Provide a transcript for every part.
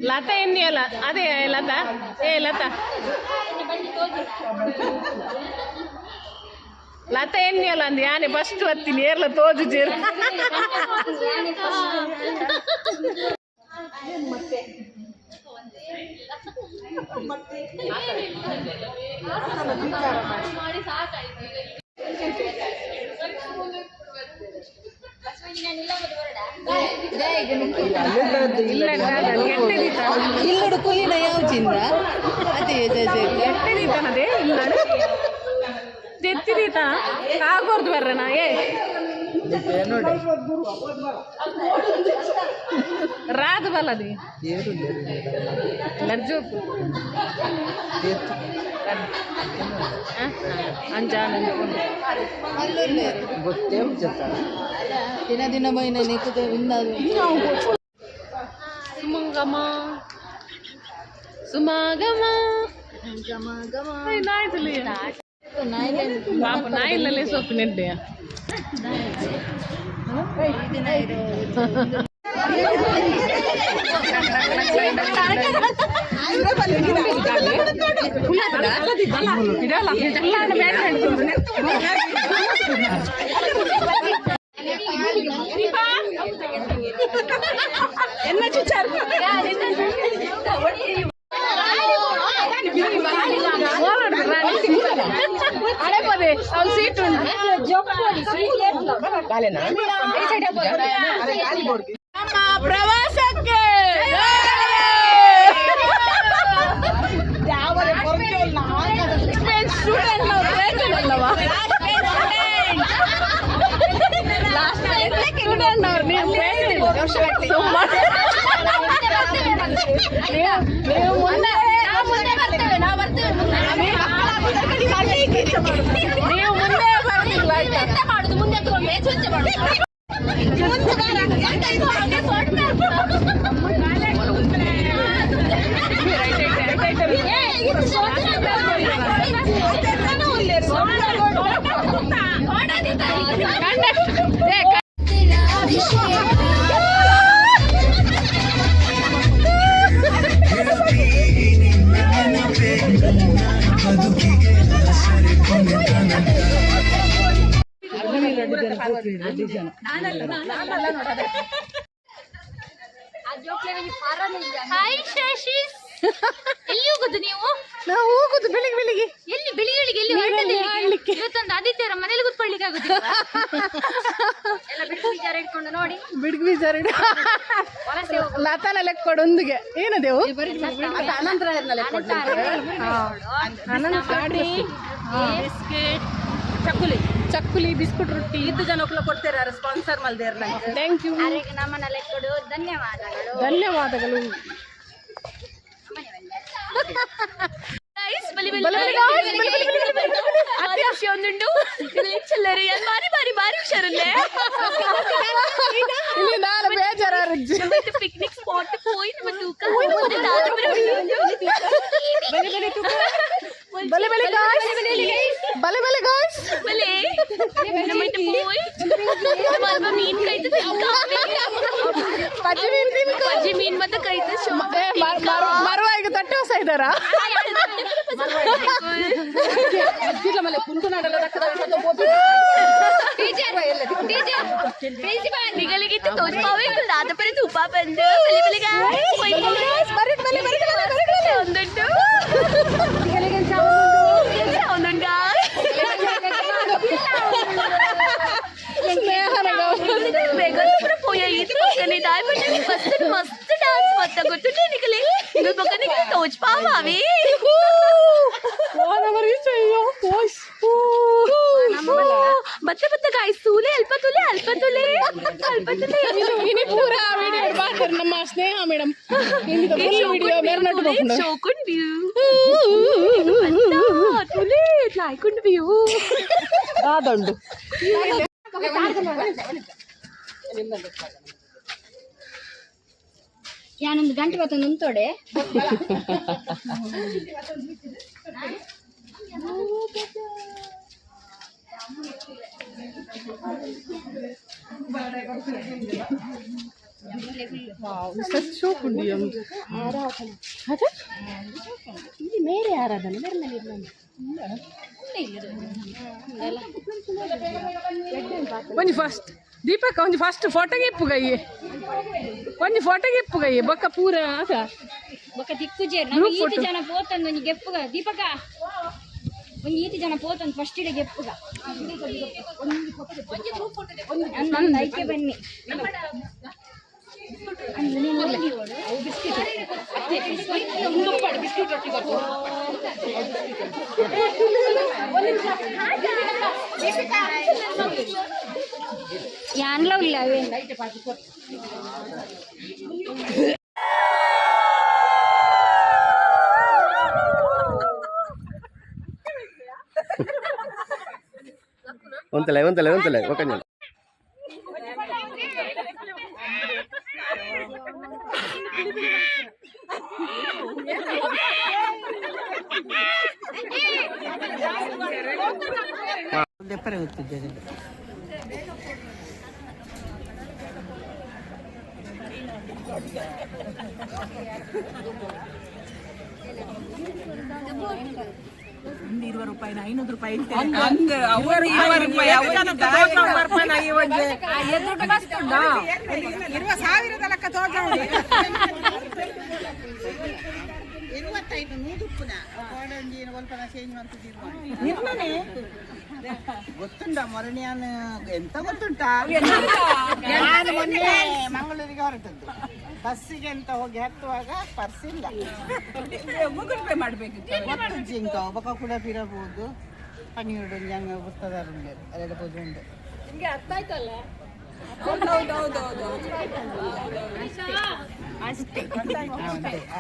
ಲತಾ ಎನ್ನಿಯಲ್ಲ ಅದೇ ಲತಾ, ಏ ಲತಾ, ಲತಾ ಎನ್ನಿಯಲ್ಲ ಅಂದ್ ಯಾನೆ ಫಸ್ಟ್ ಬತ್ತೀನಿ ಏರ್ಲ ತೋಜು ಜೇರು. ಇಲ್ಲ. ಇಲ್ಲಡು ಕುಲಿನ ಯಾವ ಚಿಂದ ಅದೇ. ಎಟ್ಟೆದೀತನದೇ ಇಲ್ಲ, ಜೆತ್ತಿದೀತ ಕಾಗೋರ್ದು ಬರ್ರಣ ಏ. ರಾದು ಬಲ್ಲದಿ ಲರ್ಜೋಪು ಅಂಜಾನ. ಗೊತ್ತೇ ಉಜ್ಜತ್ತ. ದಿನ ದಿನ ಮೈನ ನೆಕ್ಕುದ. ಸುಮಂಗಮ ಸುಮಾಗಮ. ನಾಯ್ತಲಿ ಪಾಪ, ನಾಯಿಲ್ಲಲ್ಲೇ ಸೊಪ್ಪು ನೆಡ್ಡೆಯ. ಎನ್ನ ಚುಚ್ಚಾರ. ಅಡೆ ಅವ್ನು ಸೀಟ್ ಉಂಟು. ನಮ್ಮ ಪ್ರವಾಸಕ್ಕೆ ಸ್ಟೂಡೆಂಟ್ ಅಲ್ಲವಾ? ಸ್ಟೂಡೆಂಟ್ ಅವ್ರು ನೀವು. ಸುಮ್ಮನೆ ನೀವು ನೀವು ಮುಂದೆ, ನೀವು ಮುಂದೆ ಬರ್ತಿಲ್ಲ ಆಯ್ತಾ? ಮಾಡುದು ಮುಂದೆ ಸ್ವಚ್ಛ ಮಾಡುದು. ಏ, ಬದುಕಿಗೆ ಆಸರೆ ಕೊನೆ ತನಕ. ಹಾಯ್ ಶಶಿಸ್, ಎಲ್ಲಿ ಹೋಗುದು ನೀವು? ನಾವು ಹೋಗುದು ಬೆಳಿಗ್ಗೆ ಬೆಳಿಗ್ಗೆ. ಎಲ್ಲಿ ಬೆಳಿಗ್ಗೆ ಬೆಳಿಗ್ಗೆ ಎಲ್ಲಿ ನೀರಲ್ಲಿ ಹೊರಟದ್ದು? ಆಡ್ಲಿಕ್ಕೆ. ಇವತ್ತೊಂದು ಆದಿತ್ಯರ ಮನೇಲಿ ಕೂತ್ಕೊಳ್ಳಿಕ್ಕೆ ಆಗುದಿಲ್ಲ. ಎಲ್ಲ ಬಿಟ್ಟು ವಿಚಾರ ಇಟ್ಕೊಂಡು ನೋಡಿ. ಬಿಡ್ಗು ಬೀಜಾರ ಲತಾನ ಲೆಕ್ಕ ಕೊಡೊಂದಿಗೆ ಏನದೇವು. ಅನಂತ ಬಿಸ್ಕೆಟ್. ಚಕ್ಕುಲಿ, ಚಕ್ಕುಲಿ, ಬಿಸ್ಕುಟ್, ರೊಟ್ಟಿ. ಇದ್ದು ಜನಕ್ಕೂ ಕೊಡ್ತೀರ, ಸ್ಪಾನ್ಸರ್ ಮಲ್ದೇರ್ ನಂಗೆ. Thank you. ಅವರಿಗೆ ನಮ್ಮನ್ನ ಲೆಕ್ಕಡು ಧನ್ಯವಾದಗಳು. ಧನ್ಯವಾದಗಳು. ಗೈಸ್, ಬಲಿ ಬಲಿ ಬಲಿ. ಬಲಿ guys, ಬಲಿ ಬಲಿ ಬಲಿ ಬಲಿ ಬಲಿ ಬಲಿ. ಅತಿ ಒಂದುಂಡು ಚಿಲ್ಲರೆ ಬಾರಿ ಬಾರಿ ಬಾರಿ ಹುಷಾರಲ್ಲೇ. ಇಲ್ಲಿ ನಾನು ಬೇಜಾರು. ಪಿಕ್ನಿಕ್ ಸ್ಪಾಟ್ ಪೋಯಿ ನಮ್ಮ ತೂಕ. ಬಲೆ ಬಲೆ ಗಾಯ್ಸ್, ಬಲೆ ಬಲೆ ಗಾಯ್ಸ್. ಬಲೆ ನಮ್ಮ ಪೋಯ್ ನಮ್ಮ ಮೀನ್ ಕೈತು. ಪಜ್ಜಿ ಮೀನ್ ತಿನ್ಕೊ. ಪಜ್ಜಿ ಮೀನ್ ಮತ್ತೆ ಕೈತು. ಏ, ಮರುವಾಯಿಗೆ ತಟ್ಟೆ ಹೊಸ ಇದ್ದಾರಾ? ನಿಗಲಿಗಿತ್ತು ತೋಜ್ಪಾವೆ ದಾದಪುರ ತೂಪ ಬಂದು ಬಲಿ ಬಲಿ ಗಾಯ್ಸ್. ಬರಿ ಬಲಿ ಬರಿ ಬಲಿ ಬರಿ ಬಲಿ. ಒಂದುಂಟು ಒಂದುಂಟು. ಸ್ನೇಹನ ಬೇಗ ಪೋಯ ಇದು ಪಕ್ಕನೆ ದಾಯ್ ಬಟ್ಟೆ ಮಸ್ತ್ ಮಸ್ತ್ ಡಾನ್ಸ್ ಮತ್ತ ಗೊತ್ತುಂಟು ನಿಗಲಿ ಇದು ಪಕ್ಕನೆ ತೋಜ್ಪಾವೆ. ಬತ್ತೆ ಬತ್ತೆ ಗಾಯ್ಸ್, ತೂಲೆ ಅಲ್ಪ ತುಲೆ ಅಲ್ಪ ತುಲೆ ಅಲ್ಪ ತುಲೆ. ಇನಿ ಪೂರ ವಿಡಿಯೋ ಬಾಕರ್ ನಮ್ಮ ಸ್ನೇಹ ಮೇಡಮ್ ಫುಲ್ ವಿಡಿಯೋ ಮೇರ್ನಟ್ಟು ಬೋಪುಂಡು. ಶೋಕುಂಡ್ ವ್ಯೂ ತುಲೆ ಲಾಯ್ಕುಂಡ್ ವ್ಯೂ. ದಾದಂಡು. ಯಾನೊಂದು ಗಂಟೆ ಬತ್ತೊಂದು ಉಂತೋಡೆ. ಸೋಪ್ ಉಂಡು. ಅದೇ ಇಲ್ಲಿ ಮೇರೆ ಆರಾಧನೆ ಮೇರೆ ಮೇಲೆ. ಒಂಜಿ ಫಸ್ಟ್ ದೀಪಕ್ಕ ಒಂಜಿ ಫಸ್ಟ್ ಫೋಟೋಗೆ ಇಪ್ಪು ಕೈಯೆ, ಒಂಜಿ ಫೋಟೋಗೆ ಇಪ್ಪು ಕೈಯೆ ಬೊಕ್ಕ ಪೂರ ಆತ. ಬೊಕ್ಕ ದಿಕ್ಕುಜೇರ್ ನಮ್ಮ ಈತಿ ಜನ ಪೋತಂದು ಒಂಜಿ ಗೆಪ್ಪುಗ. ದೀಪಕ, ಒಂಜಿ ಈತಿ ಜನ ಪೋತಂದು ಫಸ್ಟ್ ಇಡೆ ಗೆಪ್ಪುಗ. ನನ್ನ ಐಕೆ ಬನ್ನಿ. ಅಂದು ನೀನು ಒಂಜಿ ಓಡು. ಯಾನ್ಲ ಇಲ್ಲ ಅವೇ. ಒಂತಲೆ ಒಂತಲೆ ಒಂತಲೆ ఒక. ದೆಪ್ಪರೆ ಗೊತ್ತಿದ್ದೇನೆ. ಗೊತ್ತುಂಟ ಮೊರಣಿಯಾನ ಎಂತ ಗೊತ್ತುಂಟಾ? ನಾನು ಮೊನ್ನೆ ಮಂಗಳೂರಿಗೆ ಹೊರಟದ್ದು ಬಸ್ಸಿಗೆ ಅಂತ ಹೋಗಿ ಹತ್ತುವಾಗ ಪರ್ಸ್ ಇಲ್ಲ. ಗೂಗಲ್ ಪೇ ಮಾಡಬೇಕಿತ್ತು. ಗೊತ್ತು ಜಿಂಕ ಒಬ್ಬ ಕೂಡ ಪಿರಬಹುದು ಪನ್ನೀರು ಜಂಗ ಪುಸ್ತಕದಾರುಂಡು ಅಲ್ಲೆಲ್ಲ ಪೋದು ಉಂಟು. ನಿಮಗೆ ಅರ್ಥ ಆಯ್ತಲ್ಲ? ಹೌದೌದೌದು.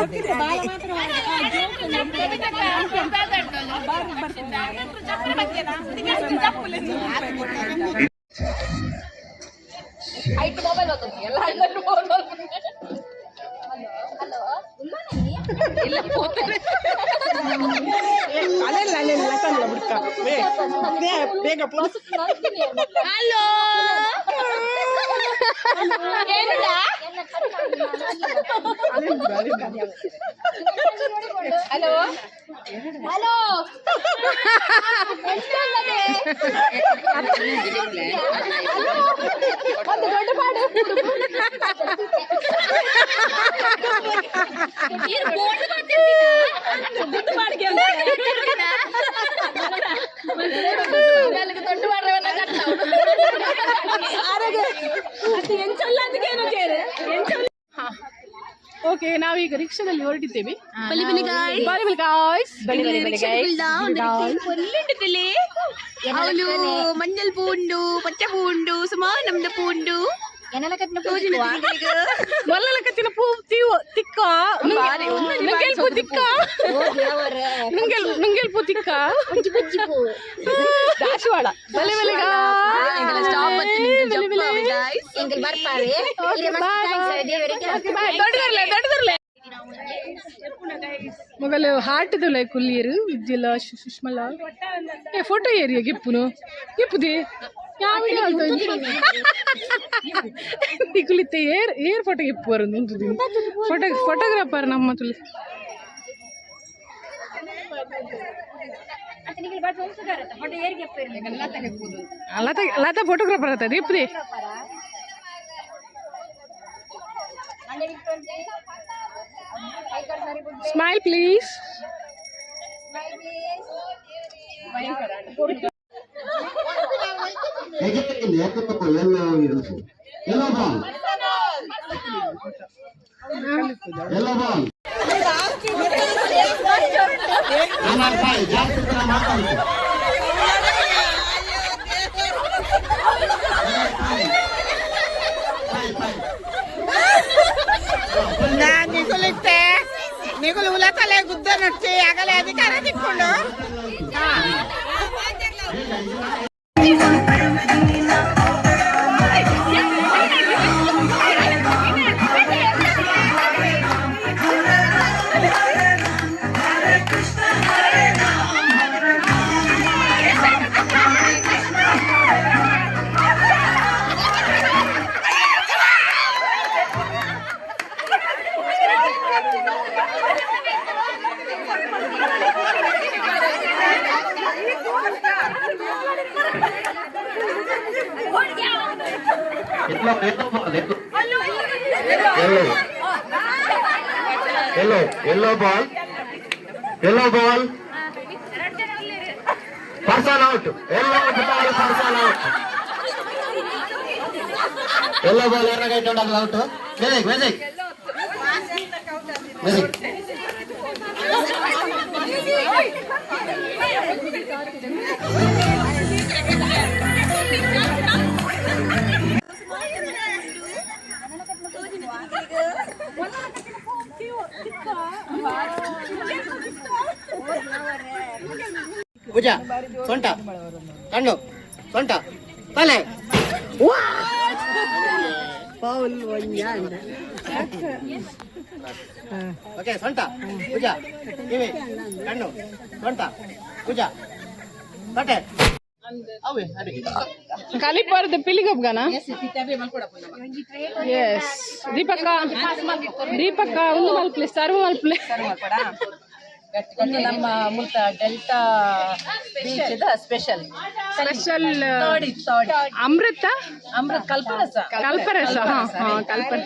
ಅದೇ. ಎಲ್ಲ ಫೋನ್. ಇಲ್ಲ ಹೋಗ್ತಾರೆ. ಅಲ್ಲೆಲ್ಲ ಅಲ್ಲೆಲ್ಲ ತಲ್ಲ ಬಿಡ್ಕ ಬೇಗ. ಹಲೋ. Hello hello. ಒಂದು ದೊಡ್ಡ ಪಾಡು. ದುಡ್ಡು ಬಾಡಿಗೆ ದೊಡ್ಡ ಓಕೆ, ನಾವೀಗ ರಿಕ್ಷಾದಲ್ಲಿ ಹೊರಟಿದ್ದೇವೆ. ಬಲಿ ಬಲಿ ಗಾಯ್ಸ್. ಬಲಿ ಬಲಿ ಗಾಯ್ಸ್. ಅವಳು ಮಂಜಲ್ ಪೂ ಉಂಡು, ಪಚ್ಚ ಪೂ ಉಂಡು, ಸುಮಾರು ನಮ್ದ ಪೂ ಉಂಡು. ಮಲ್ಲಲ ಕತ್ತಿನ ಪೂ ತೀವು ತಿಕ್ಕ ನುಂಗೆಲ್ ಪೂ ತಿಕ್ಕ ನುಂಗೆಲ್ ನುಂಗೆಲ್ ಪೂ ತಿಕ್ಕ ದಾಸವಾಳ. ಬಲೆ ಬಲೆ. ಗಾಯ್ಸ್. ದೊಡ್ಡದರ್ಲೆ ದೊಡ್ಡದರ್ಲೆ ಮೊಗಲು ಹಾಟದ ಕುಲ್ಲಿಯರು ವಿದ್ಯಲ ಸುಷ್ಮಲ. ಏ ಫೋಟೋ ಏರಿಯಾ ಗಿಪ್ಪುನು ಗಿಪ್ಪುದಿ ಯಾವ ನಿಕುಲಿತ್ತೆ ಏರ್ ಏರ್ ಫೋಟೋ ಗಿಪ್ಪು ಬರೋದು. ಫೋಟೋ ಫೋಟೋಗ್ರಾಫರ್ ನಮ್ಮ ತುಲಿ. ಲತಾ ಲತಾ ಫೋಟೋಗ್ರಾಫರ್ ಆತ Deepti. Smile please. Yellow ball, yellow ball. ಜಾಸ್ತಿ ಮಾತಾಡ್ತೀನಿ. ನಿಗುಲಿತ್ತೆ ನಿಗುಲು ಉಲತಲೆ ಗುದ್ದ ನಡ್ಸಿ ಆಗಲೇ ಅಧಿಕಾರ ತಿಕ್ಕೊಂಡು. Yellow, yellow ball, yellow. Yellow, yellow ball. Yellow ball. Person out. Yellow ball, person out. Yellow ball ಏನಾಗೈತೆ out. Magic, magic. Magic. ಭುಜ, ಸೊಂಟ, ಕಣ್ಣು, ಸೊಂಟ, ತಲೆ. ಓಕೆ, ಸೊಂಟ, ಭುಜ, ಕಿವಿ, ಕಣ್ಣು, ಸೊಂಟ, ಭುಜ, ತಟ್ಟೆ. ಅವೇ ಅಡಿಗೆ. ಕಲಿಪರ್ದು ಪಿಲಿಗೊಬ್ಗನ. ಎಸ್, ದೀಪಕ್ಕ, ದೀಪಕ್ಕ, ಒಂದು ಮಲ್ಪ್ಲೆ, ಸರ್ವ್ ಮಲ್ಪ್ಲೆ. ನಮ್ಮ ಮುಲ್ತ ಡೆಲ್ಟಾ ಬೀಚ್ ಸ್ಪೆಷಲ್. ಸ್ಪೆಷಲ್ ಅಮೃತ. ಅಮೃತ ಕಲ್ಪರಸ. ಕಲ್ಪರಸ, ಹಾ ಹಾ, ಕಲ್ಪರ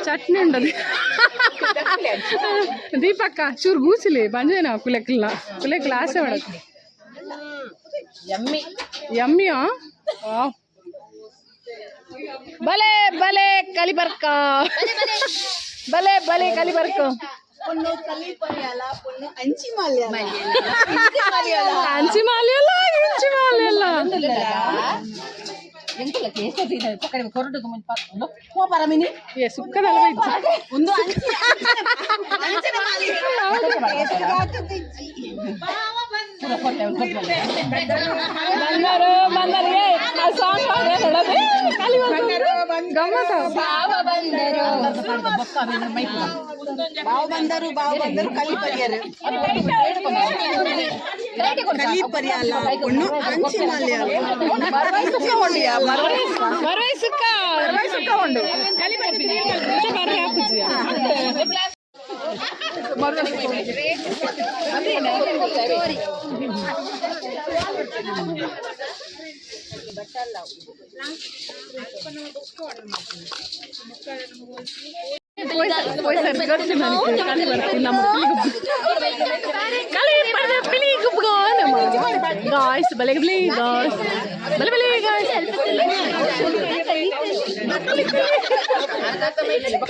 ಚಟ್ನಿ ಉಂಡದು. ದೀಪಕ್ಕ, ಚೂರು ಗೂಸಿಲಿ ಬಂಜೇನ ಕುಲೆಕ್ಲ ಕುಲೆಕ್ಲ ಆಸೆ ಮಾಡಕ್. ಯಮ್ಮಿ. ಯಮ್ಮಿಯಾ? ವಾವ್, ಬಲೆ ಬಲೆ ಕಲಿಬರ್ಕ, ಬಲೆ ಬಲೆ ಕಲಿಬರ್ಕ. ಪೊಣ್ಣು ಕಲಿ ಪರಿಯಲ್ಲ, ಪೊಣ್ಣು ಅಂಚಿ ಮಾಲ್ಯ. ಅಂಚಿ ಮಾಲಿಯಲ್ಲ, ಇಂಚಿ ಮಾಲಿಯಲ್ಲ. ಏ, ಸುಕ್ಕದಲ್ವ ಇಜ್ಜಿ? ಒಂದು ಅಂಚಿ ಅಂಚಿನ ಬಂದರು ಬಂದರು, ಏ ಆ ಸಾಂಗ್ ನೋಡೋದು ಕಲಿ ಗಮ್ಮತ್ತ. ಬಾವು ಬಂದರು, ಬಾವು ಬಂದರು, ಕಲಿ ಪರಿಯರು, ಕಲಿ ಪರಿಯಲ್ಲ, ಪೊಣ್ಣು ಅಂಚಿ ಮಾಲ್ಯ. ಮರವೈ ಸುಕ್ಕ, ಮರವೈ ಸುಕ್ಕ ಉಂಡು ಬರ್ರೆ ಹಾಕುಜಿ. ಗಾಯ್ಸ್, ಬಲೆ ಬಲೆ ಗಾಯ್ಸ್, ಬಲೆ ಬಲೆ ಗಾಯ್ಸ್,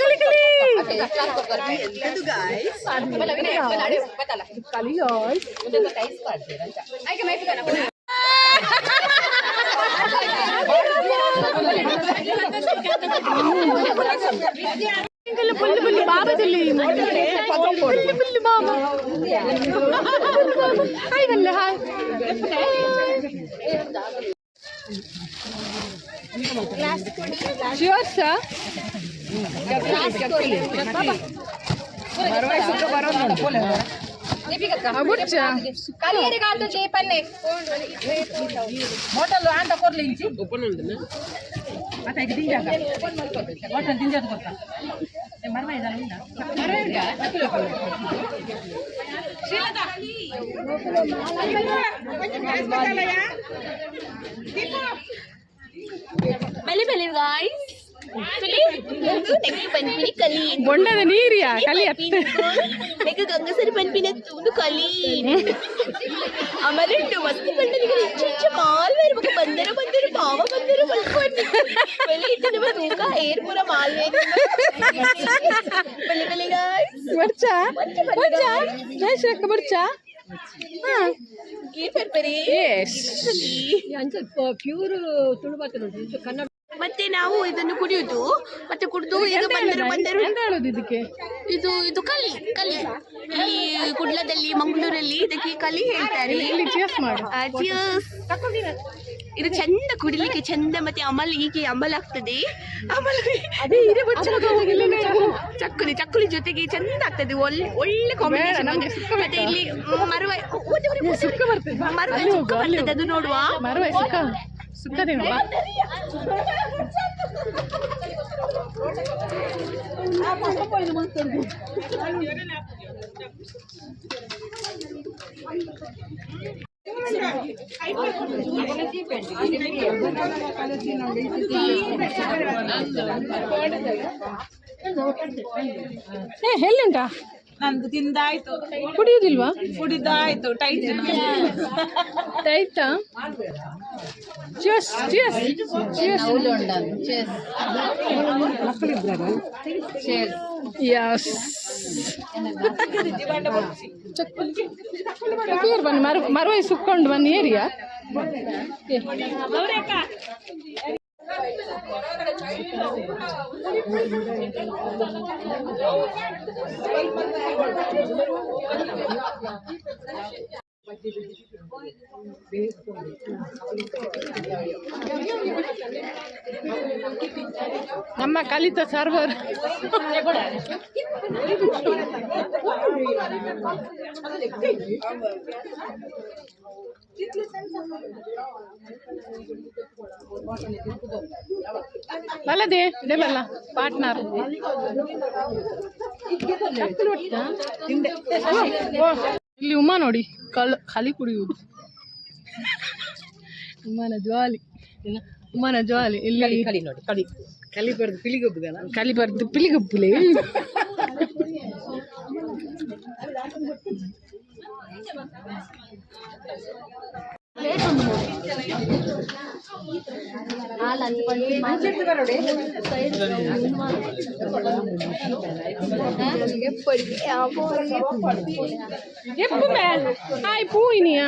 ಕಲಿ ಕಲಿ ಕಲಿ ಗಾಯ್ಸ್. ಪುಲ್ಲು ಪುಲ್ಲು ಬಾಬಾ ತುಲ್ಲಿ, ಪುಲ್ಲು ಪುಲ್ಲು ಬಾಬಾ. ಹಾಯ್ ಬಲ್ಲೆ, ಹಾಯ್. Sure sir. ಬುಡ್ಚ. ಹೋಟೆಲ್ ಆಂಟ ಕೊರ್ಲಿ ಇಂಚಿ ಹೋಟೆಲ್ ದಿಂಜಾದ ಕೊರ್ತ. ಬಲೆ ಬಲೆ ಗಾಯ್ಸ್, ಪನ್ಪಿನಿ ಕಲಿ. ಬೊಂಡದ ನೀರಿಯಾ ಕಲಿ ಅತ್ತೆ. ನೆಕ್ ಗಂಗಸರಿ ಪನ್ಪಿನ ಒಂದು ಕಲಿ ಅಮರುಂಡು. ಮಸ್ತ್ ಪಂಡನಿಗೆ ಇಂಚ ಇಂಚ ಮಾಲ್ವೇರು ಬೊಕ ಬಂದರು ಬಂದರು ಬಾವ ಬಂದರು ಮಲ್ಪೊಂಡು ಬಲೆ ಇತ್ತೆ ನಮ್ಮ ತೂಕ ಏರ್ ಪೂರ ಮಾಲ್ವೇರು. ಬಲೆ ಬಲೆ ಗಾಯ್ಸ್. ಬರ್ಚ ಬರ್ಚ ಜಯ ಬರ್ಚ, ಹಾ. ಏರ್ ಪರ್ಪರಿ. ಎಸ್. ಮತ್ತೆ ನಾವು ಇದನ್ನು ಕುಡಿಯುದು, ಮತ್ತೆ ಕುಡಿದು ಈಗ ಬಂದರು ಬಂದರು. ಎಂತ ಹೇಳೋದು ಇದಕ್ಕೆ? ಇದು ಇದು ಕಲಿ ಕಲಿ. ಇಲ್ಲಿ ಕುಡ್ಲದಲ್ಲಿ, ಮಂಗಳೂರಲ್ಲಿ ಇದಕ್ಕೆ ಕಲಿ ಹೇಳ್ತಾರೆ. ಇಲ್ಲಿ ಚೇಸ್ ಮಾಡು. ಚಿಯರ್ಸ್. ಇದು ಚಂದ ಕುಡಿಲಿಕ್ಕೆ ಚಂದ, ಮತ್ತೆ ಅಮಲ್ ಹೀಗೆ ಅಮಲ್ ಆಗ್ತದೆ, ಅಮಲ್. ಅದೇ ಇದೇ ಬುಚ್ಚ. ಚಕ್ಕುಲಿ, ಚಕ್ಕುಲಿ ಜೊತೆಗೆ ಚಂದ ಆಗ್ತದೆ, ಒಳ್ಳೆ ಒಳ್ಳೆ ಕಾಂಬಿನೇಷನ್. ನಮ್ಗೆ ಸುಕ್ಕ. ಮತ್ತೆ ಇಲ್ಲಿ ಮರುವ ಸುಕ್ಕ ಬರ್ತದೆ, ಬಾ. ಮರುವ ಅಲ್ಲಿ ಸುಕ್ಕ ಹೋಗು, ಅಲ್ಲಿ. ಬರ್ತದೆ, ಅದು ನೋಡುವ. ಮರುವ ಸುಕ್ಕ, ಸುಕ್ಕ ತಿನ್ನು ಬಾ. ಏ, ಎಲ್ಲಿಂಟಾ? ನಂದು ತಿಂದಾಯ್ತು. ಕುಡಿಯುದಿಲ್ವಾ? ಕುಡಿದಾಯ್ತು, ಟೈಟ್. ಆಯ್ತಾ? Cheers, cheers, cheers. Yes. ಬನ್ನಿ, ಮರು ಮರುವೈ ಸುಕ್ಕೊಂಡು ಬನ್ನಿ ಏರಿಯಾ. ನಮ್ಮ ಕಲಿತ ಸರ್ವರ್. ಬಲ್ಲದೆ ಇದೇ ಬಲ್ಲ ಪಾರ್ಟ್ನರ್. ಇಲ್ಲಿ ಉಮಾ ನೋಡಿ, ಕಲ್ ಖಾಲಿ ಕುಡಿಯುವುದು. ಉಮಾನ ಜ್ವಾಲಿ, ಉಮಾನ ಜ್ವಾಲಿ ಇಲ್ಲಿ. ಕಲಿ ನೋಡಿ, ಕಲಿ ಕಲಿ ಬರ್ದು ಪಿಲಿಗೊಬ್ಬುದಲ್ಲ. ಕಲಿ ಬರ್ದು ಪಿಲಿಗೊಬ್ಬುಲೆ. F May hi ಪೂಯಿನಿಯಾ.